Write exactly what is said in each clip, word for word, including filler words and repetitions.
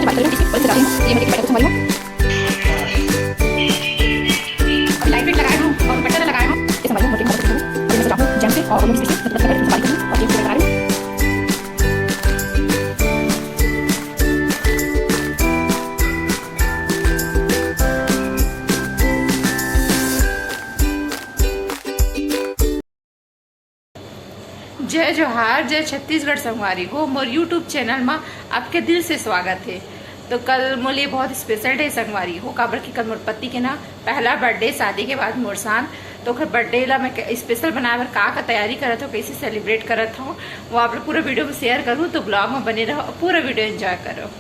बड़ी बड़ी इसकी बड़ी सजा रही हूँ। ये मैं एक पैकेट संभाली हूँ। अभी लाइट वेट लगाए हूँ और दुपट्टा लगाए हूँ। ये संभाली हूँ, मोटी मोटी हूँ। ये मैं सजाऊँ जम से और दोनों बीच से दुपट्टा लगाई हूँ और ये लगा रही हूँ। जय जोहार, जय छत्तीसगढ़ संगवारी हो। मोर YouTube चैनल मा आपके दिल से स्वागत हे। तो कल मोर लिए बहुत स्पेशल डे संगवारी हो, काबर कि कल मोर पति के ना पहला बर्थडे शादी के बाद मोर साथ। तो ओकर बर्थडे ला मैं क-, स्पेशल बनाए बर का का तैयारी करत हो, कैसे सेलिब्रेट करत हो, वो आप लोग पूरा वीडियो में शेयर करूँ। तो ब्लॉग में बने रहो, पूरा वीडियो एंजॉय करो।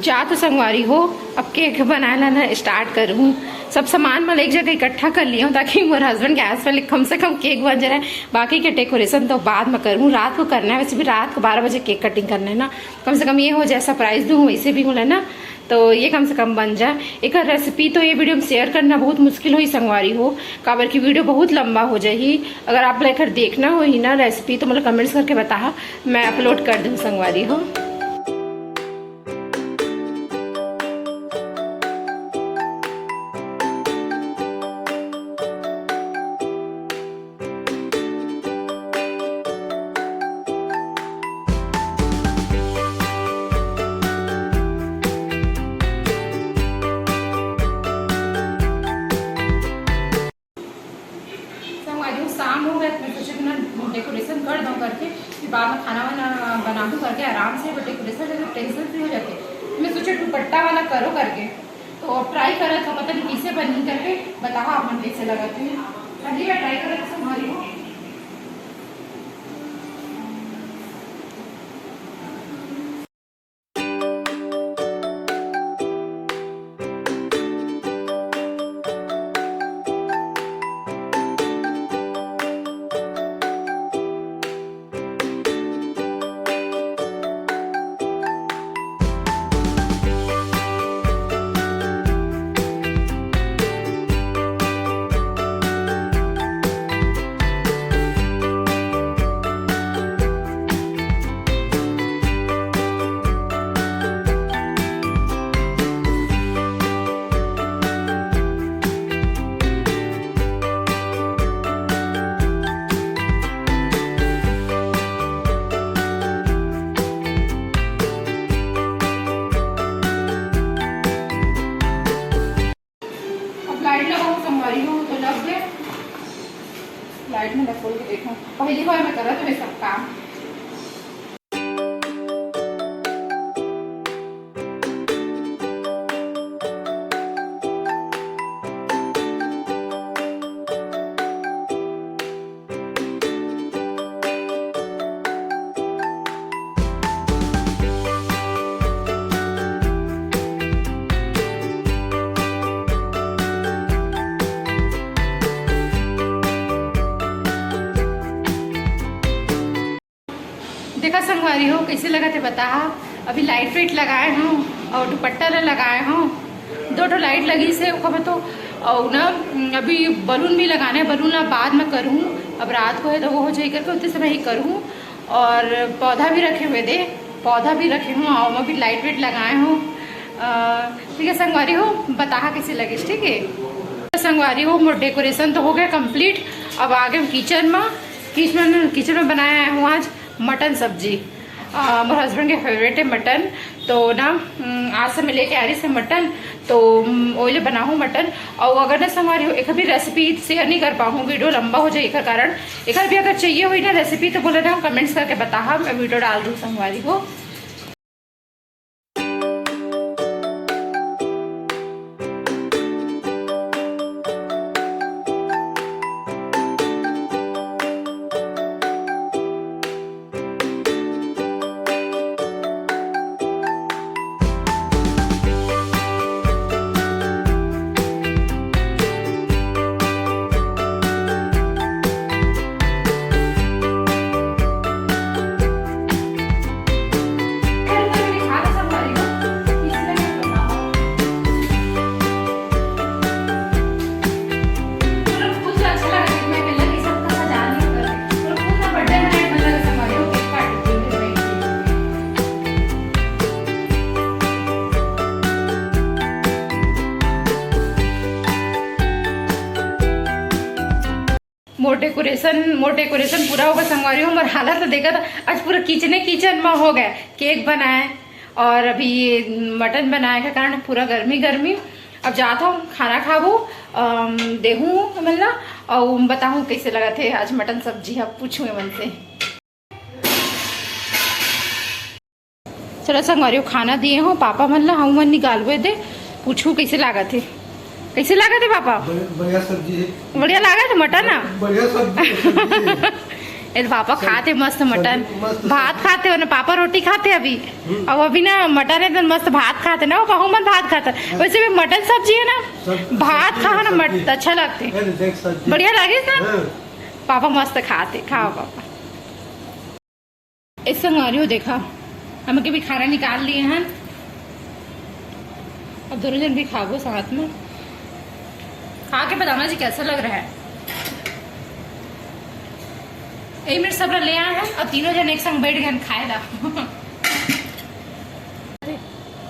जा तो संगवारी हो, अब केक बनाए ला ना स्टार्ट करूँ। सब सामान मैं एक जगह इकट्ठा कर लिया हूँ, ताकि मोर हस्बैंड गैस पे कम से कम केक बन जाए। बाकी के डेकोरेशन तो बाद में करूँ, रात को करना है। वैसे भी रात को बारह बजे केक कटिंग करना है ना, कम से कम ये हो जाए, सरप्राइज दूँ वैसे भी बोला ना, तो ये कम से कम बन जाए। एक रेसिपी तो ये वीडियो में शेयर करना बहुत मुश्किल होही संगवारी हो, काबर की वीडियो बहुत लंबा हो जाही। अगर आप लेकर देखना होही ना रेसिपी, तो मतलब कमेंट्स करके बताहा, मैं अपलोड कर दूँ संगवारी हो। संगवारी हो, शाम हो गया, तो मैं सोचे कि ना डेकोरेशन कर दूँ करके, फिर बाद में खाना वाना बनाऊँ करके आराम से, वो डेकोरेशन से टेंशन फ्री हो जाती है। तो मैं सोचे दुपट्टा वाला करो करके, तो अब ट्राई करत हो, पता नहीं कैसे बनी करके, बताओ आप मन कैसे लगा। तो पहली बार ट्राई करत हो संगवारी हो। अब लाइट लगाऊं संगवारी हो, तो लग गए। लाइट में खोल के देखो, पहली बार मैं करा तो ये सब काम। देखा संगवारी हो, कैसे लगत हे बताहा। अभी लाइट वाइट लगाए हूँ और दुपट्टा ला लगाए हूँ, दो ठो लाइट लगी से ओकर में तो। और ना, अभी बलून भी लगाना है, बलून ला बाद में करूँ, अब रात को है तो वो हो जाए करके उतने समय ही करूँ। और पौधा भी रखे हुए दे, पौधा भी रखे हूँ और मैं भी लाइट वाइट लगाए हूँ। अ, ठीक है संगवारी हो, बताहा कैसे लगे, ठीक है। तो संगवारी हो, मोर डेकोरेशन तो हो गया कंप्लीट। अब आगे हम किचन में, किचन में, किचन में बनाए हूँ आज मटन सब्जी। अ, मोर हस्बैंड के फेवरेट है मटन, तो ना, उम, आज से मैं लेके आ रही से मटन, तो, उम, ओइले बनाहूँ मटन। और अगर ना संगवारी हो, एक भी रेसिपी शेयर नहीं कर पाऊँ, वीडियो लंबा हो जाए एकर कारण। एक भी अगर चाहिए हुई ना रेसिपी, तो बोले ना, कमेंट्स करके बताहा, मैं वीडियो डाल दूँ संगवारी हो। डेकोरेशन, मोर डेकोरेशन पूरा होगा संगवारी हो। मोर हालत तो देखा था, आज पूरा किचने किचन में हो गया। केक बनाए और अभी ये मटन बनाए के कारण पूरा गर्मी गर्मी। अब जात हूँ, खाना खाबो, अम, देहूँ हमन ला, और बताहूँ कैसे लगा थे आज मटन सब्जी। अब पूछूँ एमन से। चलो संगवारी हो, खाना दिए हो पापा मन ला, हम मन निकालबे दे, पूछू कैसे लागत हे, कैसे लागत हे पापा? बढ़िया, बढ़िया सब्जी है। बढ़िया लागत हे मटन ना? बढ़िया सब्जी, सब्जी है। ए पापा सब्जी, खाते मस्त मटन, सब्जी मस्त भात सब्जी। खाते हो ना पापा, रोटी खाते अभी। हम्म। अब अभी ना मटन है तो मस्त भात खाते ना, वो बहू मन भात खाते। हाँ। वैसे भी मटन सब्जी है ना, सब भात सब्जी खा है, ना मट-, सब्जी। अच्छा लगते। अरे देख सब्जी। बढ़िया लागे ना? हाँ। पापा मस्त खाते, खाओ पापा। ए संगवारी हो देखा, हम के भी खाना निकाल लिए हैं। अब दोनों जन भी खाबो साथ में। खा के बताना जी कैसा लग रहा है। ए मेरे सब ले आए हैं और तीनों जन एक संग बैठ गए खाए ला। अरे,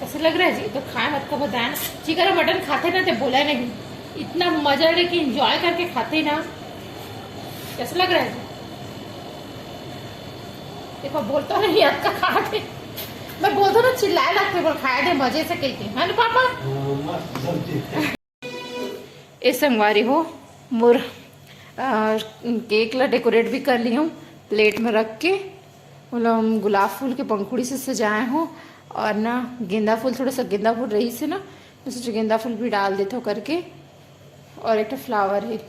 कैसे लग रहा है जी? तो खाए मत को बताए ना। चिकन और मटन खाते ना तो बोला नहीं। इतना मजा लेके एंजॉय करके खाते ना। कैसा लग रहा है जी? देखो, बोलता नहीं, अतका खा दे। मैं बोलता ना, चिल्लाए लगते, बोल, खाए दे मजे से, कहते हैं ना पापा। हाँ, मस्त सब्जी। ए संगवारी हो, मोर, आ, केक ला डेकोरेट भी कर ली हूँ प्लेट में रख के। ओला हम गुलाब फूल के पंखुड़ी से सजाए हूँ और ना गेंदा फूल, थोड़ा सा गेंदा फूल रही से ना, मैं सोचे गेंदा फूल भी डाल देते हो करके। और एक ठो फ्लावर है, अ,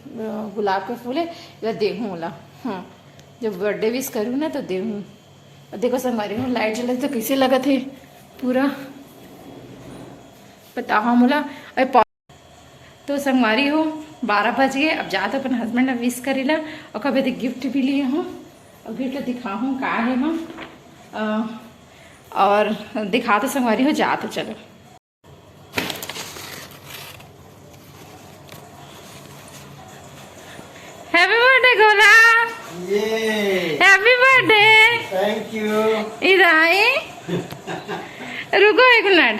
गुलाब के फूल है, एला देहूँ ओला। हाँ, जब बर्थडे विश करूँ ना तो देहूँ। और देखो संगवारी हो, लाइट जले तो कैसे लगत है पूरा, बताओ मोला। अरे पा-, तो संगवारी हो, बारह बज गए। अब जात अपन हस्बैंड ला विश करेला और कभी तो गिफ्ट भी लिए हूँ। और गिफ्ट दिखाहूँ का है माँ, अ, और दिखा तो संगवारी हो, जा तो चलो। हैप्पी बर्थडे गोला। ये। Happy birthday. Thank you. इधर आए। रुको एक मिनट।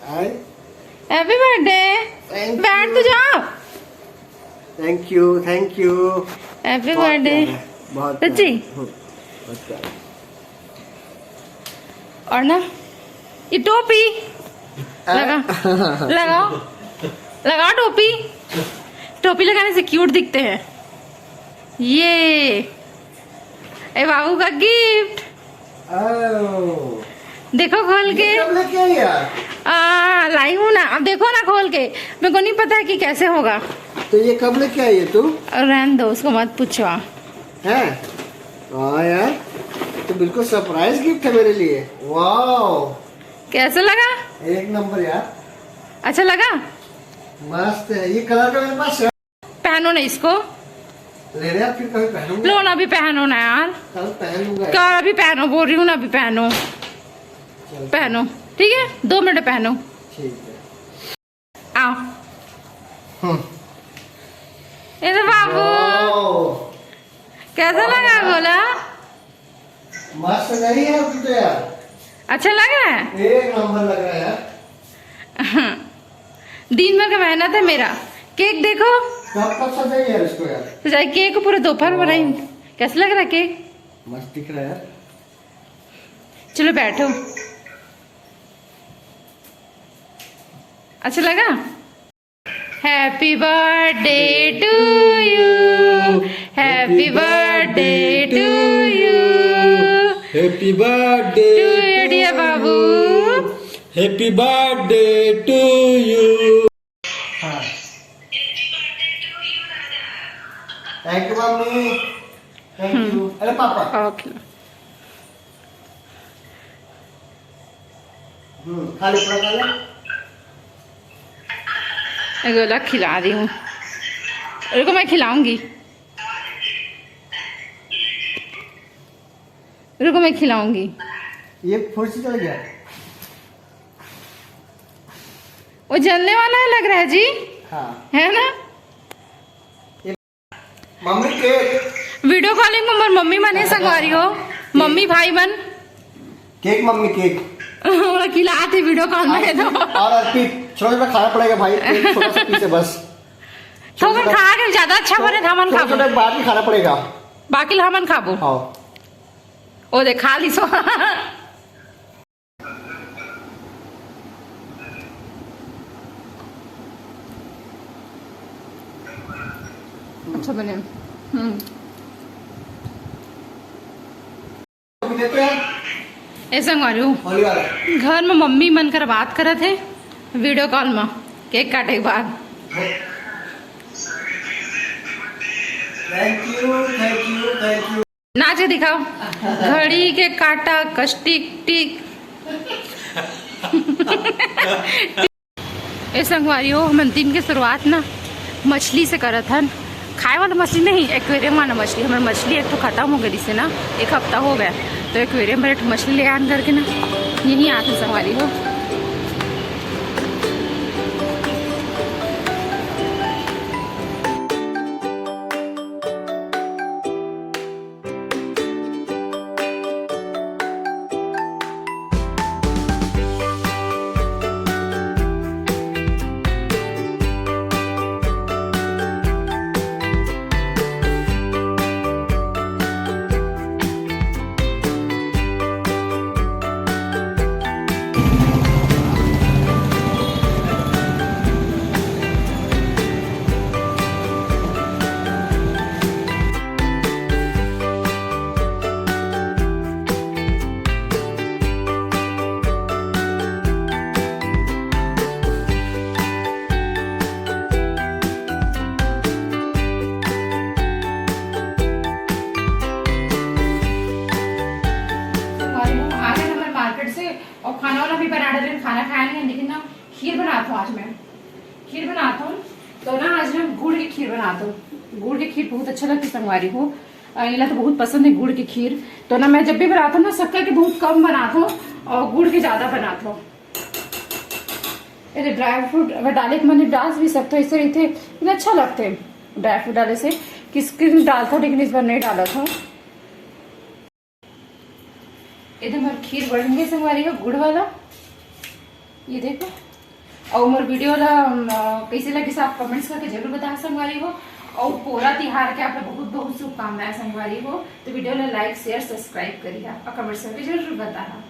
आए। Happy birthday. थैंक बैठ यू। तो जाओ। Thank you, thank you. Happy बहुत बर्थडे। प्यारा, बहुत प्यारा। सच्ची? हम्म, बहुत प्यारा। और ना, ये टोपी लगा, लगाओ, लगाओ टोपी। टोपी लगाने से क्यूट दिखते हैं। ये, ए बाबू का गिफ्ट। ओह। देखो खोल के। ये कब लेके आई यार? आ, लाई हूँ ना, अब देखो ना खोल के। मेरे को नहीं पता है कि कैसे होगा। तो ये कब लेके आई है तू? रहने दो, उसको मत पूछो। हैं? हाँ यार, तो बिल्कुल सरप्राइज गिफ्ट है मेरे लिए। वाओ। कैसा लगा? एक नंबर यार। अच्छा लगा? मस्त है। ये कलर का मेरे पास शर्ट पहनो ना इसको। ले रहे आप, फिर कभी पहनूंगा। लो ना, अभी पहनो ना यार। कल पहनूंगा। कल अभी पहनो, बोल रही हूँ ना, अभी पहनो। चल। पहनो, ठीक है, दो मिनट पहनो। ठीक है। आओ। हम्म। ये तो बाबू। वाओ। कैसा लगा गोला? मस्त नहीं है अभी तो यार। अच्छा लग रहा है? एक नंबर लग रहा है यार। हाँ। दिन भर का मेहनत है मेरा। केक देखो। कब, कब सजाई यार इसको यार? सजाई केक को पूरा दोपहर बनाई। वाह। कैसा लग रहा है केक? मस्त दिख रहा है यार। चलो बैठो। अच्छा लगा? Happy birthday to you, happy birthday to you। Happy birthday to you, dear बाबू। Happy birthday to you। हाँ। Thank you mummy. Thank you। अरे पापा। ओके। हम्म, खा ले, पूरा खा ले। गोला खिला रही हूँ। रुको, मैं खिलाऊंगी। रुको, मैं खिलाऊंगी। ये फुर्सी चल गया। वो जलने वाला है लग रहा है जी। हाँ। है ना? Mummy cake. वीडियो कॉलिंग में मोर मम्मी मन हे संगवारी हो। मम्मी भाई मन। Cake mummy cake. ओला खिलात हे वीडियो कॉल में तो। और अर्पित, छोटा छोटा खाना पड़ेगा भाई, एक छोटा सा पीस है बस। थोकन खा के ज्यादा अच्छा बने, हमन खाबो। बाद में खाना पड़ेगा। बाकी ल हमन खाबो। हाँ। ओ देख, खा ली सो। अच्छा बने। हम्म। ए संगवारी हो, घर में मम्मी मन कर बात करत हे वीडियो कॉल में, केक काटे के बाद। Thank you, thank you, thank you. नाच के दिखाओ। घड़ी के काटा कस टिक टिक। ए संगवारी हो, हमन दिन के शुरुआत ना मछली से करत हन। खाए वाला मछली नहीं, एक्वेरियम वाला मछली। हमर मछली एक ठो खत्म हो गई से ना, एक हफ्ता हो गया, तो एक्वेरियम में एक ठो मछली ले आन करके ना यहीं आत हन संगवारी हो। संगवारी हो, आ गए हमर मार्केट से और खाना वाना भी बना डाले, खाना खाया नहीं है, लेकिन ना खीर बनात हूँ आज मैं। खीर बनात हूँ तो ना आज ना गुड़ की खीर बनात हूँ। गुड़ की खीर बहुत अच्छा लगता है संगवारी हो। अ, इला तो बहुत पसंद है गुड़ की खीर। तो ना मैं जब भी बनात हूँ ना शक्कर के बहुत कम बनात हूँ और गुड़ के ज्यादा बनात हूँ। ये ड्राई फ्रूट अगर डाले तो मैंने डाल भी सकते हो, इससे रहते लेकिन अच्छा लगते हैं ड्राई फ्रूट डाले से। किस किस डालता हूँ लेकिन इस बार नहीं डाला था। ये तो हमारे खीर बन गए संगवारी हो गुड़ वाला। ये देखो। और मोर वीडियो ला अम, कैसे लगे आप कमेंट्स करके जरूर बता संगवारी हो। और पूरा तिहार के आप लोग बहुत बहुत शुभकामनाएं संगवारी हो। तो वीडियो ला लाइक शेयर सब्सक्राइब करिए और कमेंट्स करके जरूर बताना।